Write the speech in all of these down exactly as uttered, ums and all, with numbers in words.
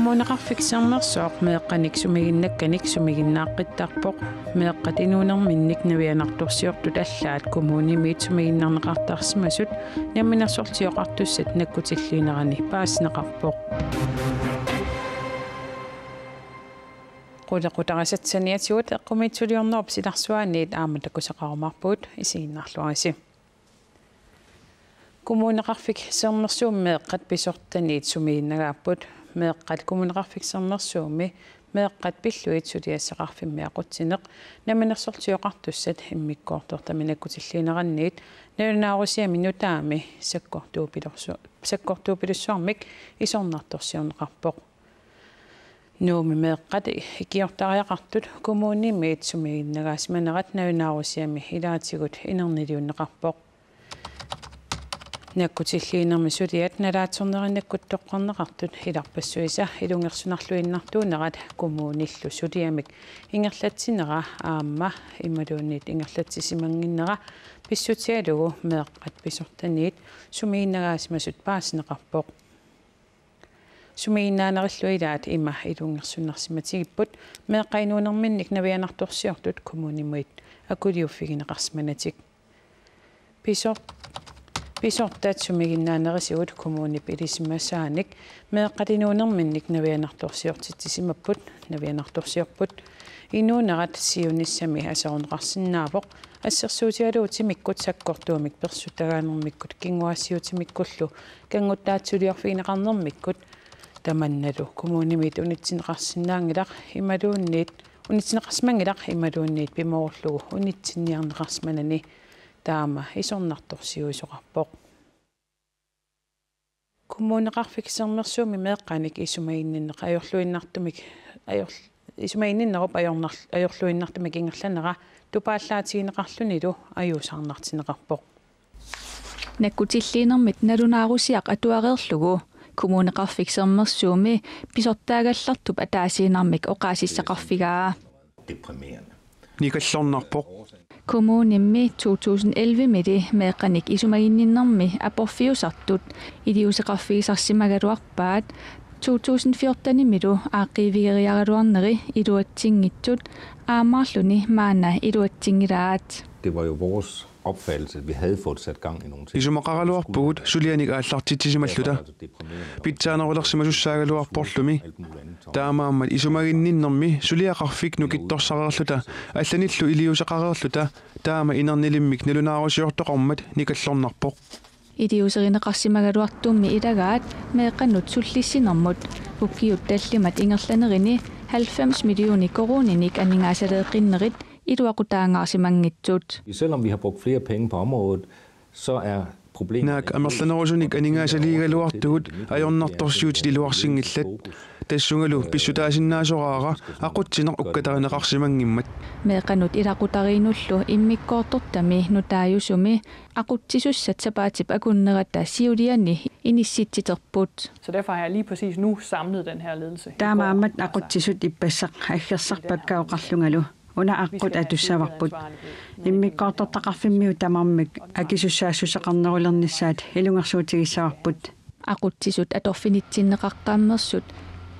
Kommuneqarfik Sermersooq meeqqanik sumiginnakkanik sumiginnaaqqittarpoq. Meeqqat inuunerminnik navianartorsiortut allaat kommunimiit sumiginnarneqartarsimasut Namminersorlutik Oqartussat nakkutilliinerani paasineqarpoq. Qulequtarisassaniatigut eqqumiitsuliornerup silarsuaaniit aamma takusaqarumaarpugut, isiginnaarluarisi. Kommuneqarfik Sermersuumi meeqqat pisortaniit sumiginnagaapput. Meeqqat Kommuneqarfik Sermersuumi meeqqat pillugit suliassaqarfimmi aqutsineq Namminersorlutik Oqartussat immikkoortortami nakkutilliineraniit nalunaarusiami nutaami sakkortuupilorsu-, sakkortuupilussuarmik isornartorsiorneqarpoq. Nuummi meeqqat ikiortariaqartut kommunimiit sumiginnagaasimanerat nalunaarusiami ilaatigut inerniliunneqarpoq. Nakkutilliinermi suliat nalaatsornerinakkut toqqarneqartut ilarpassuisa ilungersunarluinnartuunerat kommunillu suliamik ingerlatsinera aamma imaluunniit ingerlatsisimannginnera pissutigalugu meeqqat pisortaniit sumiginnagaasimasut paasineqarpoq. Sumiginnaanerillu ilaat ima ilungersunarsimatigipput meeqqat inuunerminnik navianartorsiortut kommunimit akuliuffigineqarsimanatik. Pisor-, pisortat sumiginnaanerisigut kommunip ilisimasaanik meeqqat inuunerminnik navianartorsiortitsisimapput, navianartorsiorput. Inuunerat siunissami aserorneqarsinnaavoq, assersuutigalugu timikkut sakkortuumik persuttagaanermikkut kinguaassiuutimikkullu kannguttaatsuliorfigineqarnermikkut tamannalu kommunimit unitsinneqarsinnaanngilaq imaluunniit, unitsinneqarsimanngilaq imaluunniit pimoorullugu unitsinniarneqarsimanani taama isornartorsiuisoqarpoq. Kommuneqarfik Sermersuumi meeqqanik isumaginninneq ajorluinnartumik, ajor-, isumaginninnerup ajornar-, ajorluinnartumik ingerlanera tupaallaatigineqarlunilu ajuusaarnartinneqarpoq. Nakkutilliinermit nalunaarusiaq atuareerlugu Kommuneqarfik Sermersuumi pisortaagallartup ataasiinnarmik oqaasissaqarfigaa. Deprimerende. Nikallornarpoq. Kommunimmi to tusind elleve-mili meeqqanik isumaginninnermi aporfiusartut iliuuseqarfigisarsimagaluarpaat, to tusind fjorten-imilu aaqqiivigeriaraluarneri iluatsinngitsut aammaarluni maanna iluatsinngilaat. Det var jo vores opfattelse, at vi havde fået sat gang i nogle ting. Isumaqaraluarpugut sulianik aallartitsisimalluta. Pitsaanerulersimasussaagaluarporlumi. Taamaammat isumaginninnermi suliaqarfik nukittorsareerluta allanillu iliuuseqareerluta taama inernilimmik nalunaarusiortoqarmat nikallornarpoq. Iliuuserineqarsimagaluartummi ilagaat meeqqanut sullissinermut ukiut tallimat ingerlanerini halvfems millioner koruuninik aningaasaleeqqinnerit iluaqutaangaarsimanngitsut. Selvom vi har brugt flere penge på området, så er problemet, naak amerlanerusunik aningaasaliigaluartugut ajornartorsiutit iluarsinngillat. Tassungalu pissutaasinnaasoraara aqutsineq ukkatarineqarsimanngimmat. Meeqqanut ilaqutariinnullu immikkoortortami nutaajusumi aqutsisussat sapaatip akunnerata siuliani inissitsiterput. Så derfor har jeg lige præcis nu samlet den her ledelse. Taamaammat aqutsisut ippassaq aggersarpakka oqarlungalu: Una aqqut atussavarput. Immikkoortortaqarfimmiut tamarmik akisussaassuseqarnerulernissaat ilungersuutigissavarput. Aqutsisut atorfinitsinneqaqqammersut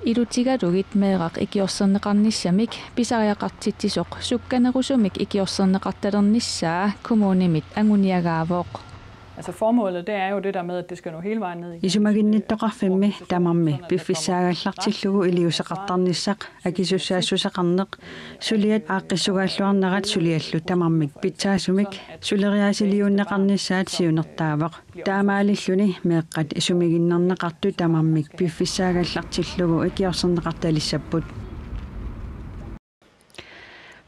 ilutigalugit meeraq ikiorserneqarnissamik pisariaqartitsisoq sukkanerusumik ikiorserneqartalernissaa kommunimit anguniagaavoq. Altså, formålet, det er jo det der med, at det skal nå hele vejen ned igennem, øh, isumaginnittoqarfimmi tamarmi piffissaagallartillugu iliuuseqartarnissaq, akisussaassuseqarneq, suliat aaqqissugaalluarnerat suliallu tamarmik pitsaasumik suleriaasiliuunneqarnissaat siunertaavoq. Taamaalilluni meeqqat isumaginnarneqartut tamarmik piffissaagallartillugu ikiorserneqartalissapput.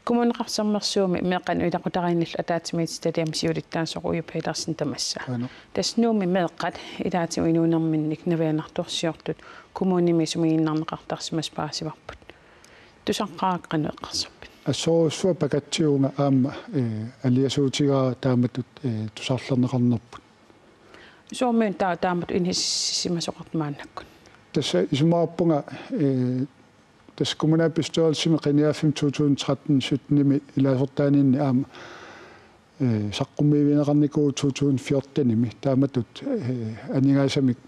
Kommuneqarfik Sermersuumi meeqqanut ilaqutariinnillu ataatsimiititaliami siulittaasoq Uju Petersen tamassa. Aana. Tassa Nuummi meeqqat ilaatigut inuunerminnik navianartorsiortut kommunimi sumiginnarneqartarsimasut paasivarput. Tusaqqaaqqanut eqqarsarpit? Assorujussuaq pakatsiunga aamma, eh, aliasuutigaara taamatut, eh, tusarlerneqarnerput. Soormi ta-, taamatut inissisimasoqartoq maannakkut? Tassa isumaqarpunga, eh, tassa kommunalbestyrelsimi qinigaaffimmi to tusind tretten syttenimi ilaasortaaninni aamma, eh, saqqummiivigineqarnikuuvoq to tusind fjortenimi taamatut, eh, aningaasamik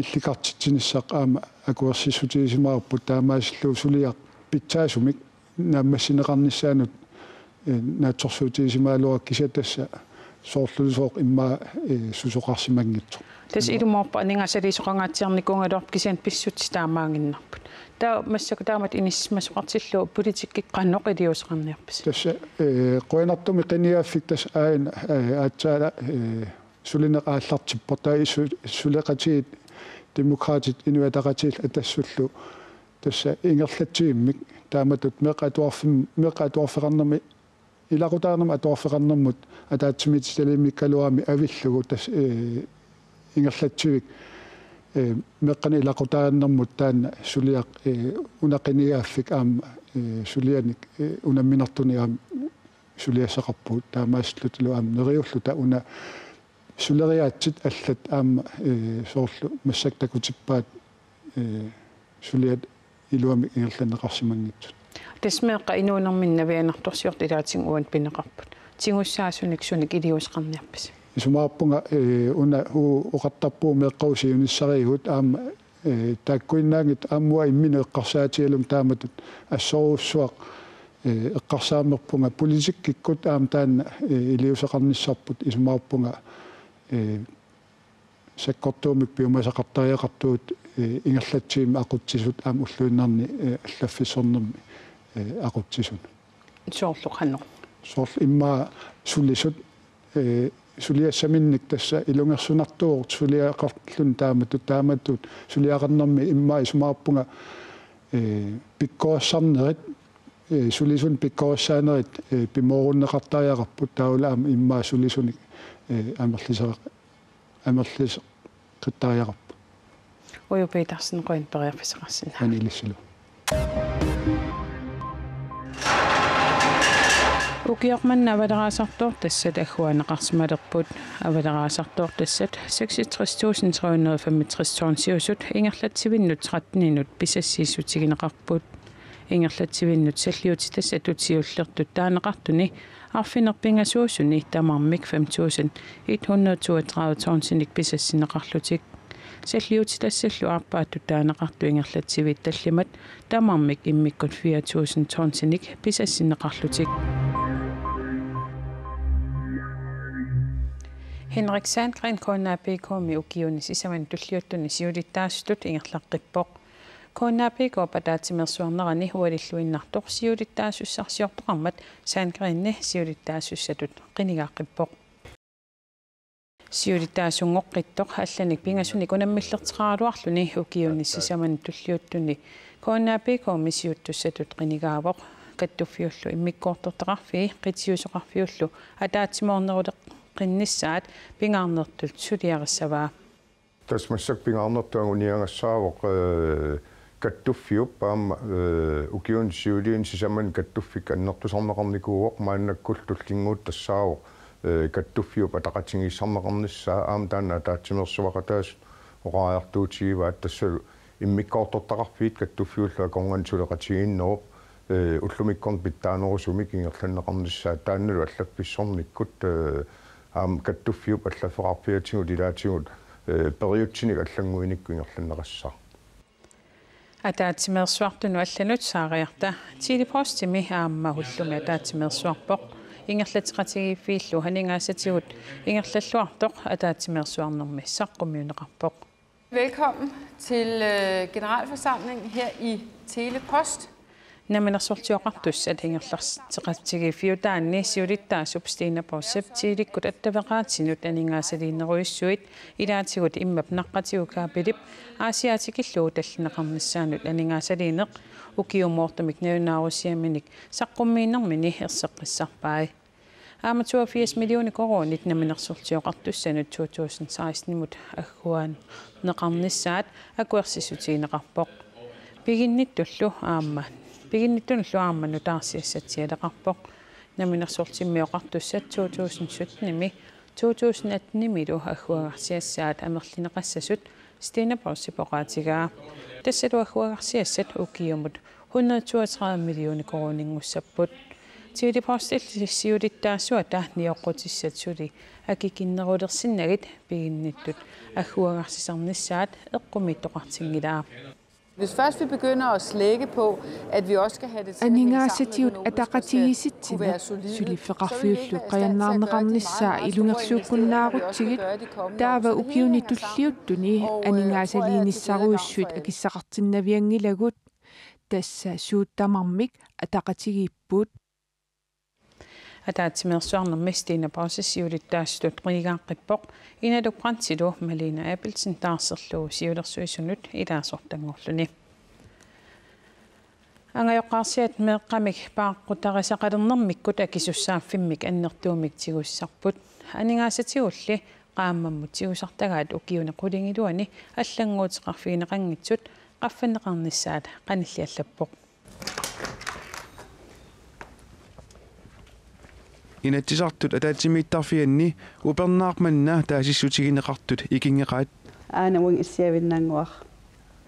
illikartitsinissaq aamma akuersissutigisimavarput, taamaasillugu suliaq pitsaasumik naammassineqarnissaanut, eh, naatsorsuutigisimagaluarput, kisianni tassa soorlulusooq immaqa, eh, susoqarsimanngitsoq. Tassa ilumoorpoq aningaasaliisoqangaatsiarnikuugaluarpoq kisianni pissutsit taamaaginnarput. Taava massakkut taamatut inissisimasoqartillugu politikkikkut qanoq iliuuseqarniarpisi? Tassa, eh, qujanartumik qinigaaffik tassa aajuna, eh, aatsaat, eh, sulineq aallartippoq, taava isu-, suleqatigiit, Demokraatit, Inuit Ataqatigiit Atassullu, tassa ingerlatsivimmik taamatut meeqqat atuarfim-, meeqqat atuarfeqarnermi, ilaqutariinnermut atuarfeqarnermut ataatsimiititaliimmikkaluarami avillugu tassa, eh, ingerlatsivik, eh, meeqqanik ilaqutariinnermut taanna suliaq, eh, una qinigaaffik aamma, eh, sulianik, eh, unamminartunik aamma suliassaqarpugut, taamaasillutillu aamma neriulluta una suleriaatsit allat aamma, eh, soorlu massakkut takutippaat, eh, suliat iluamik ingerlanneqarsimanngitsut. Tassa meeqqat inuunerminni navianartorsiortut ilaatigut uani pineqarput. Tigussaasunik sunik iliuuseqarniarpisi? Isumaqarpunga, eh, una u-, oqartarpugut meeqqagut siunissarigut aamma, eh, taakkuinnaanngitsut aamma uanga imminut eqqarsaatigalunga taamatut assorujussuaq, eh, eqqarsaammerpunga politikkikkut aamma taanna, eh, iliuuseqarnissarput, isumaqarpunga, eh, sakkortuumik piumasaqartariaqartugut, eh, ingerlatsivimmik aqutsisut aamma ulluinnarni, eh, allaffissornermi, eh, aqutsisunut. Soorlu qanoq? Soorlu immaqa sulisut, eh, suliassaminnik tassa ilungersunartuuvoq suliaqarluni taamatut, taamatut suliaqarnermi immaqa isumaqarpunga, eh, pikkorissarnerit, eh, sulisunik pikkorissaanerit, eh, pimoorunneqartariaqarput, taavalu aamma immaqa sulisunik, eh, amerliseqa-, amerliseqittariaqarput. Uju Petersen, qujanaq periarfissaqarsinnaagavit. Anilissillu. Ukioq manna avaleraasartoortassat agguaanneqarsimalerput. Avaleraasartoortassat seksogtres tusind tre hundrede og femogtres tonsiusut ingerlatsivinnut tretteninut pisassiissutigineqarput. Ingerlatsivinnut salliutitassatut siullertut taaneqartuni arfineq-pingasuusuni tamarmik fem tusind et hundrede toogtredive tonsinik pisassinneqarlutik. Salliutitassallu aappaattut taaneqartut ingerlatsiviit tallimat tamarmik immikkut fire tusind tonsinik pisassinneqarlutik. Henrik Sandgreen K N A P K-mi ukiuni sisamani tulliuttuni siulittaasutut ingerlaqqippoq. K N A P K-p ataatsimeersuarnerani ualilluinnartoq siulittaasussarsiortoqarmat Sandgreen siulittaasussatut qinigaaqqippoq. Siulittaasunngoqqittoq allanik pingasunik unammillerteqaraluarluni ukiuni sisamani tulliuttuni K N A P K-mi siuttussatut qinigaavoq. Kattuffiullu immikkoortortaqarfii qitiusoqarfiullu ataatsimoorneruleqqinnissaat pingaarnertut suliarissavaa. Tassa massakkut pingaarnertut anguniagassaavoq, eh, kattuffiup aamma, eh, ukiuni siuliini sisamani kattuffik annertusarneqarnikuuvoq, maannakkullu tullinnguuttussaavoq, eh, kattuffiup ataqatigiissarneqarnissaa, aamma taanna ataatsimeersuaqataasut oqariartuutigivaat, tassalu immikkoortortaqarfiit kattuffiullu akornanni suleqatigiinnerup, eh, ullumikkornit pitsaanerusumik ingerlanneqarnissaat, taannalu allaffissornikkut, eh, aamma kattuffiup allaffeqarfiatigut ilaatigut, eh, periutsinik allannguinikkut ingerlanneqassaaq. Ataatsimeersuartunut allanut Saariarta Tele-Postimi aamma ullumi ataatsimeersuarpoq. Ingerlatseqatigiiffiillu aningaasatigut ingerlalluartoq ataatsimeersuarnermi saqqummiunneqarpoq. Velkommen til, øh, generalforsamlingen her i Tele-Post. Namminersorlutik Oqartussat ingerlatseqatigiiffiutaanni siulittaasup Stine Borsep Telekkut attaveqaatinut aningaasaliinerujussuit ilaatigut immap naqqatigut kabelip Aasiaat tikillugu tallineqarnissaanut aningaasaliineq ukiumoortumik nalunaarusiaminik saqqummiinermini erseqqissarpai. Aamma toogfirs millioner koruunit Namminersorlutik Oqartussanut to tusind seksten-imut agguaanneqarnissaat akuersissutigineqarpoq. Piginnittullu aamma, piginnittunullu aamma nutaarsiassatsialeqarpoq. Namminersorlutimmi Oqartussat to tusind sytten-imi to tusind atten-imilu agguagarsiassaat amerlineqassasut Stine Borsep oqaatigaa. Tassalu agguagarsiassat ukiumut hundrede toogtredive millioner koruuninngussapput. Siuli Post-ip siulittaasuata nioqqutissat suli akikinnerulersinnagit piginnittut agguagarsisarnissaat eqqumiittoqartinngilaat. Hvis først vi begynder at slække på, at vi også skal have det til at hænge sammen med den økonomiske aspekt, kunne være solide, så er vi ikke i stand til at gøre de meget, meget store investeringer, vi også skal gøre i de kommende år. Så det hele hænger sammen. Og, øh, jeg tror, at jeg har taget den her dagsorden. Aningaasaliinissarujussuit akissaqartinnavianngilagut, tassa suut tamarmik ataqatigiipput. Ataatsimeersuarnermi Stine Bosse siulittaasutut qinigaaqqippoq, Inaluk Brandtilu Malene Abelsen taarserlugu siulersuisunut ilaasortanngorluni. Angajoqqaarsiat meeqqamik paaqqutarisaqalernermikkut akisussaaffimmik annertuumik tigusisarput. Aningaasatigulli qaammammut tigusartagaat ukiuni qulingiluani allannguuteqarfigineqanngitsut qaffanneqarnissaat qanilliallappoq. Inatsisartut ataatsimiittarfianni upernaaq manna taasissutigineqartut ikinngeqaat. Aana uanga issiavinnaannguara.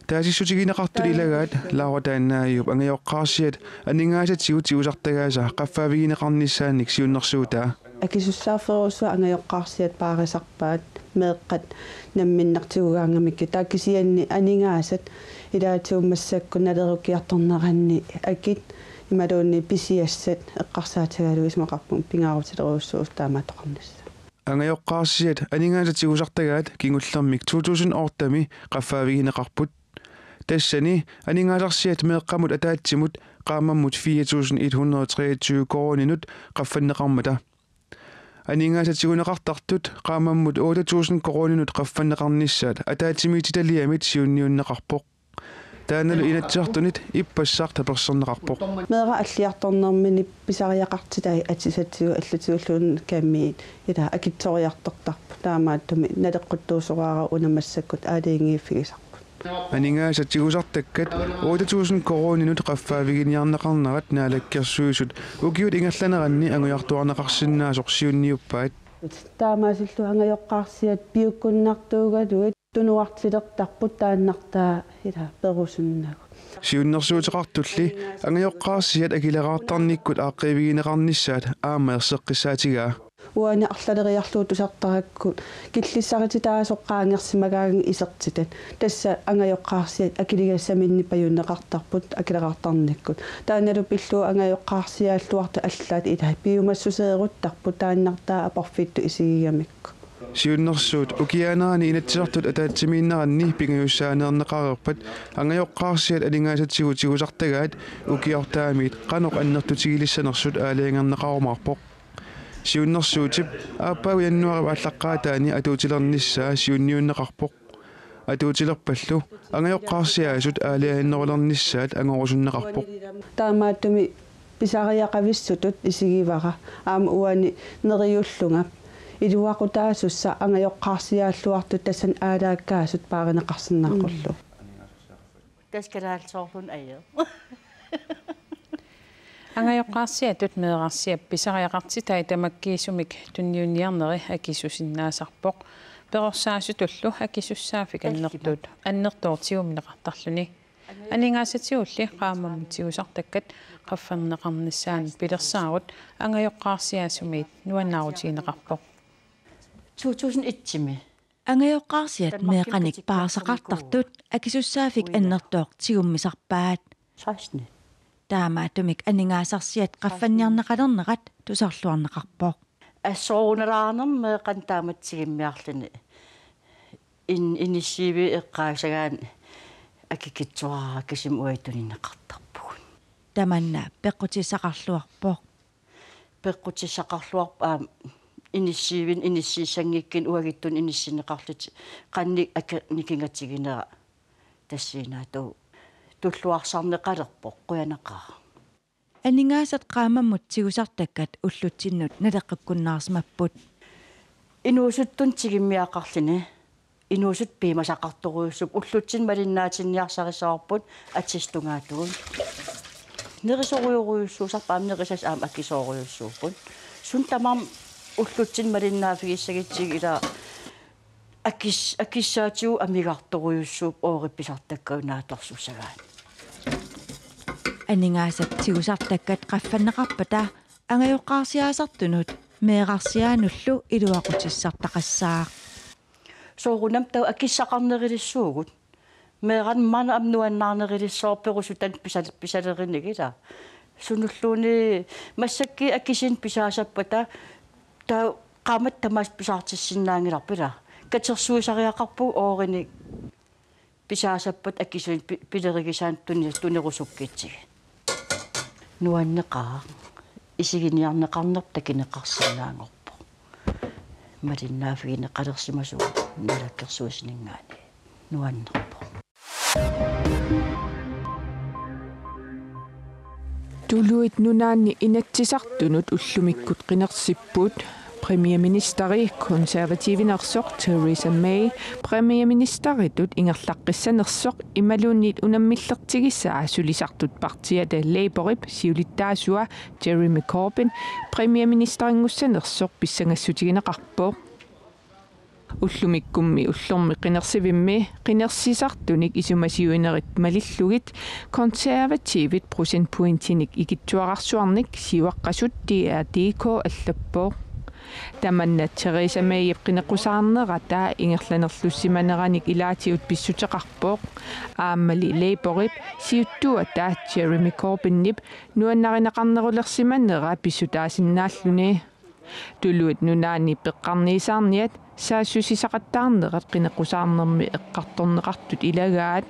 Taasissutigineqartut ilagaat Laura Taannaajup angajoqqaarsiat aningaasatigut tigusartagaasa qaffaavigineqarnissaannik siunnersuutaa. Akisussaafferujussuaq angajoqqaarsiat paarisarpaat meeqqat nammineq tigugaangamikkit. Taava kisianni aningaasat ilaatigut massakkut nalerukiartorneranni akit imaluunniit pisiassat eqqarsaatigalugit isumaqarpunga pingaarutilerujussuusoq taamaattoqarnissaa. Angajoqqaarsiat aningaasat tigusartagaat kingullermik to tusind otte-mi qaffaavigineqarput. Tassani aningaasarsiat meeqqamut ataatsimut qaammammut fire tusind et hundrede og treogtyve koruuninut qaffanneqarmata. Aningaasat tiguneqartartut qaammammut otte tusind koruuninut qaffanneqarnissaat ataatsimiititaliamit siunniunneqarpoq. Taannalu Inatsisartunit ippassaq taperserneqarpoq. Meeraq alliartornermini pisariaqartitai atisatsigut allatigulluunniit kamiit ila akitsoriartortarput, taamaattumik naleqquttuusoraara una massakkut aalajangiiffigisarput. Aningaasat tigusartakkat otte tusind koruuninut qaffaaviginiarneqarnerat Naalakkersuisut ukiut ingerlaneranni angujartuarneqarsinnaasoq siunniuppaat. Taamaasillutik angajoqqaarsiat piukkunnartuugaluit tunuartilertarput taannartaa ila perusunnagu. Siunnersuuteqartulli angajoqqaarsiat akileraartarnikkut aaqqiivigineqarnissaat aamma erseqqissaatigaa. Uani arlaleriarlugu tusartarakku killissarititaasoq qaangersimagaangat isertitat. Tassa angajoqqaarsiat akiligassaminnik pajunneqartarput akileraartarnikkut. Taannalu pillugu angajoqqaarsiaalluartut allaat ila piumassuseeruttarput taannartaa aporfittut isigigamikku. Siunnersuut ukiaanerani Inatsisartut ataatsimiinneranni pingajussaaneerneqareerpat angajoqqaarsiat aningaasatigut tigusartagaat ukiortaamiit qanoq annertutigilissanersut aalajangerneqarumaarpoq. Siunnersuutip aappaagu januaarip aallaqqaataani atuutilernissaa siunniunneqarpoq. Atuutilerpallu angajoqqaarsiaasut aalajannerulernissaat angorusunneqarpoq. Taamaattumik pisariaqavissutut isigivara aamma uani neriullunga iluaqutaasussaq angajoqqaarsiaalluartut tassani aalaakkaasut paarineqarsinnaaqqullugit. Tassa kalaallisoorluni ajaa. Angajoqqaarsiatut meerarsiap pisariaqartitai tamakkiisumik tunniunniarneri akisusinnaasarpoq. Perorsaasutullu akisussaaffik annertuut annertooq tigummineqartarluni. Aningaasatigulli qaammammut tigusartakkat qaffanneqarnissaannut pilersaarut angajoqqaarsiaasumiit nuannaarutigineqarpoq. To tusind et-imi. Angajoqqaarsiat meeqqanik paarsaqartartut akisussaaffik annertooq tigummisarpaat. Seksten. Taamaattumik aningaasarsiat qaffanniarneqalernerat tusarluarneqarpoq. Assorunalaarnermi meeqqanik taamatut tigummiarluni in-, inissiivik eqqaassagaanni akikitsuarara kisimi uagut tunineqartarpugut. Tamanna peqqutissaqarluarpoq. Peqqutissaqarluarpoq aamma inissiivinnut inissiissanngikkunik uagutsinnut inissinneqarlutik qanoq akeq nikingatiginera tassaaginnartoq tulluarsarneqalerpoq qujanaqaaq. Aningaasat qaammammut tigusartakkat ullutsinnut naleqqukkunnaarsimapput. Inuusuttunut tigummiaqarluni inuusuttut piumasaqartorujussuupput, ullutsinni malinnaatinniarsarissavarput atisat tungaatigut. Nerisorujorujussuusarput aamma nerisassat aamma akisoorujussuupput. Suut tamarmik ullutsinni malinnaaffigissagutsigit ila akis-, akissaatigut amigartorujussuupput ooripisartakkagut naatsorsussagaanni. Aningaasat tigusartakkat qaffanneqarpata Angajoqqaarsiaasartunut meerarsiaanullu iluaqutissartaqassaaq. Soorunami taava akissaqarnerulissuugut. Meerarneq maanna aamma nuannaarnerulissaaq perusutanut pisal-, pisalerinikkit. Sunulluunniit massakkut akisunik pisaassappata taava qaammatit tamaasa pisaartissinnaanngilarput. Katersuisariaqarpugut oorinik pisaassappata akisunik pi-, pilerigisaannik tuni-, tunirusukkutsigit. Nuanneqaaq. Isiginiarneqarnerput takuneqarsinnaanngorpoq. Malinnaaffigineqalersimasugut naalakkersuisuninngaanniit. Nuannerpoq. Tuluit Nunaanni Inatsisartunut ullumikkut qinersipput. Premierministeri konservativinersoq Theresa May premierministeritut ingerlaqqissanersoq imaluunniit unammillertigisaa sulisartut partiata Labourip siulittaasua Jeremy Corbyn premierministerinngussanersoq pissangassutigineqarpoq. Ullumikkummi ullormi qinersivimmi qinersisartunik isumasiuinerit malillugit konservativit procentpointinik ikittuararsuarnik siuaqqasut D R D K allappoq. Tamanna Theresa Mayip qineqqusaarnerata ingerlanerlussimaneranik ilaatigut pissuteqarpoq. Aammali Labourip siuttuata Jeremy Corbynip nuannarineqarnerulersimanera pissutaasinnaalluni. Tuluit Nunaanni peqqarniisaarniat saassussisaqattaarnerat qineqqusaarnermi eqqartorneqartut ilagaat.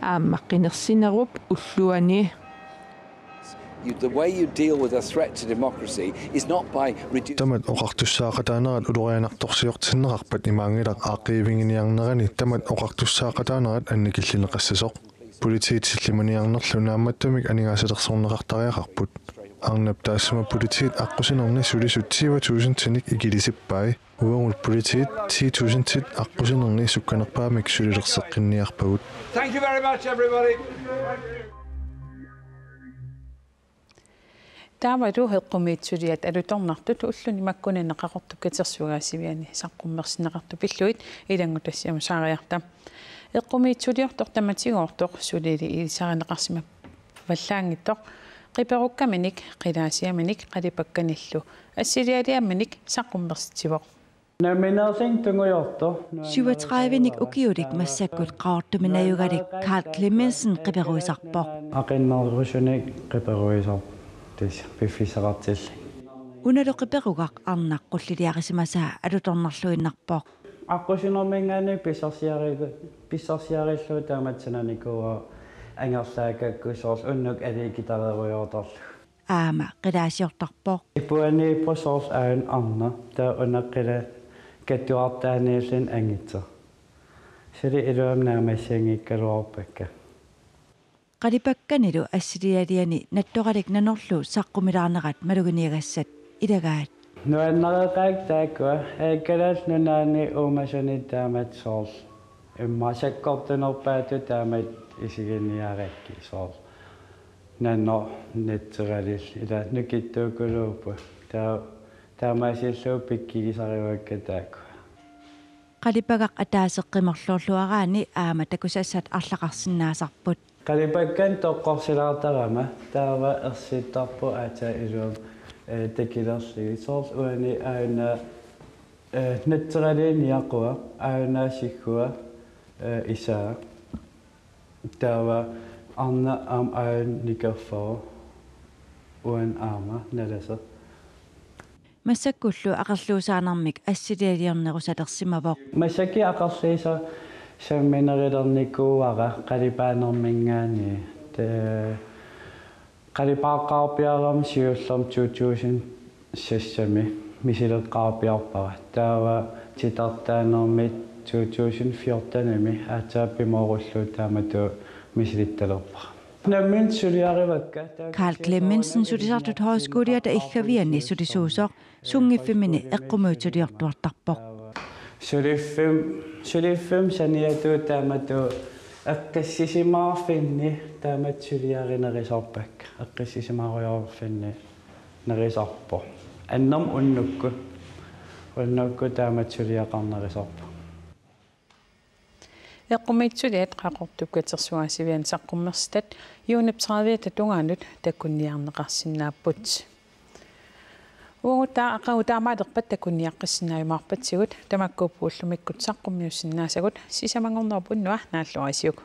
Aamma qinersinerup ulluani. You, the way you deal with a threat to democracy is not by reducing Tamat oqartussaaqataanerat ulorianartorsiortinneqarpat imaanngilaq aaqqiiviginiarnerani tamat oqartussaaqataanerat annikillineqassasoq. Politiit sillimaniarnerlu naammattumik aningaasalersorneqartariaqarput. Arnap taassuma politiit aqqusinerni sulisut tyve tusindinik ikilisippai. Uagut politiit ti tusindit aqqusinerni sukkanerpaamik sulilerseqqinniarpagut. Thank you very much, everybody. Taavalu eqqumiitsuliat alutornartut ulluni makkunani Qaqortup katersugaasiviani saqqummersinneqartut pillugit ilanngutassiamusaariarta. Eqqumiitsuliortoq tamatigoortoq sulili ilisarineqarsimavallaanngitsoq qiperukkaminik, qilaasiaminik, qalipakkanillu assilialiaminik saqqummersitsivoq. Nammineerluni tungujortoq. Syvogtredivenik ukiulik massakkut Qaqortumi najugalik Carl Clemmensen qiperuisarpoq. Aqinnerusunik qiperuisarpoq tassa piffissaqartilluni. Unalu qiperugaq arnaq qulliliarisimasaa alutornarluinnarpoq. Aqqusinerminngaanniit pissarsiari-, pissarsiarillugu taamatut sananikuuara angerlaakkakku soorlu unnuk aliikkutarerujoortorlugu. Aamma qilaasiortarpoq. Ipuaniippoq soorlu aajuna arnaq, taava una qila kattuartaaniilluni angitsoq. Suli iluamik naammassinngikkaluarpakka. Qalipakkanilu assilialiani nattoralik nanorlu saqqumilaarnerat maluginiagassat ilagaat. Nuannareqaakka taakkua, ee, Kalaallit Nunaanni uumasuni taamatut soorlu. Immaqa sakkortunerpaatut taamatut isiginiarakkit soorlu. Nanoq natseralillugu ila nukittuukuluupput. Taa-, taamaasillugu pikkugisarivakka taakku. Qalipagaq ataaseq qimorluarluaraanni aamma takusassat arlaqarsinnaasarput. Qalipakkanik toqqorsilaartarama taava ersittarpoq aatsaat iluamik, eh, takulerlugit. Soorlu uani aajuna, eh, natseraliini niaqua, aajuna siggua, eh, isaa. Taava arnaq aamma aajuna nikerfaa, uani aamma nalaseq. Massakkullu aqerluusaarnermik assilialiornerusalersimavoq. Massakkut aqerluusaq samminerulernikuuara qalipaanerminngaanniit. Te-, qalipaaqqaarpiarama siullermik to tusind seksimi misileqqaarpiarpara. Taava titartaanermik to tusind fjortenimi aatsaat pimoorullugu taamatut misilittalerpara. Nammineq suliarivakka. Carl Clemmensen sulisartut højskoliata iggaviani sulisuusoq sunngiffimminni eqqumiitsuliortuartarpoq. Suliffim-, suliffimmi saniatigut taamatut eqqissisimaarfinni taamatut suliarinerusarpakka. Eqqissisimaarujorfinni nerusarpoq. Annermik unnukkut. Unnukkut taamatut suliaqarnerusarpoq. Eqqumiitsuliat Qaqortup katersugaasiviani saqqummersitat juunip trediviata tungaanut takunniarneqarsinnaapput. Uagut aqagu taamaalerpat takunniaqqissinnaajumaarpatsigut, tamakkuupput ullumikkut saqqummiussinnaasagut, sisamanngornerup unnua naalluarisiuk.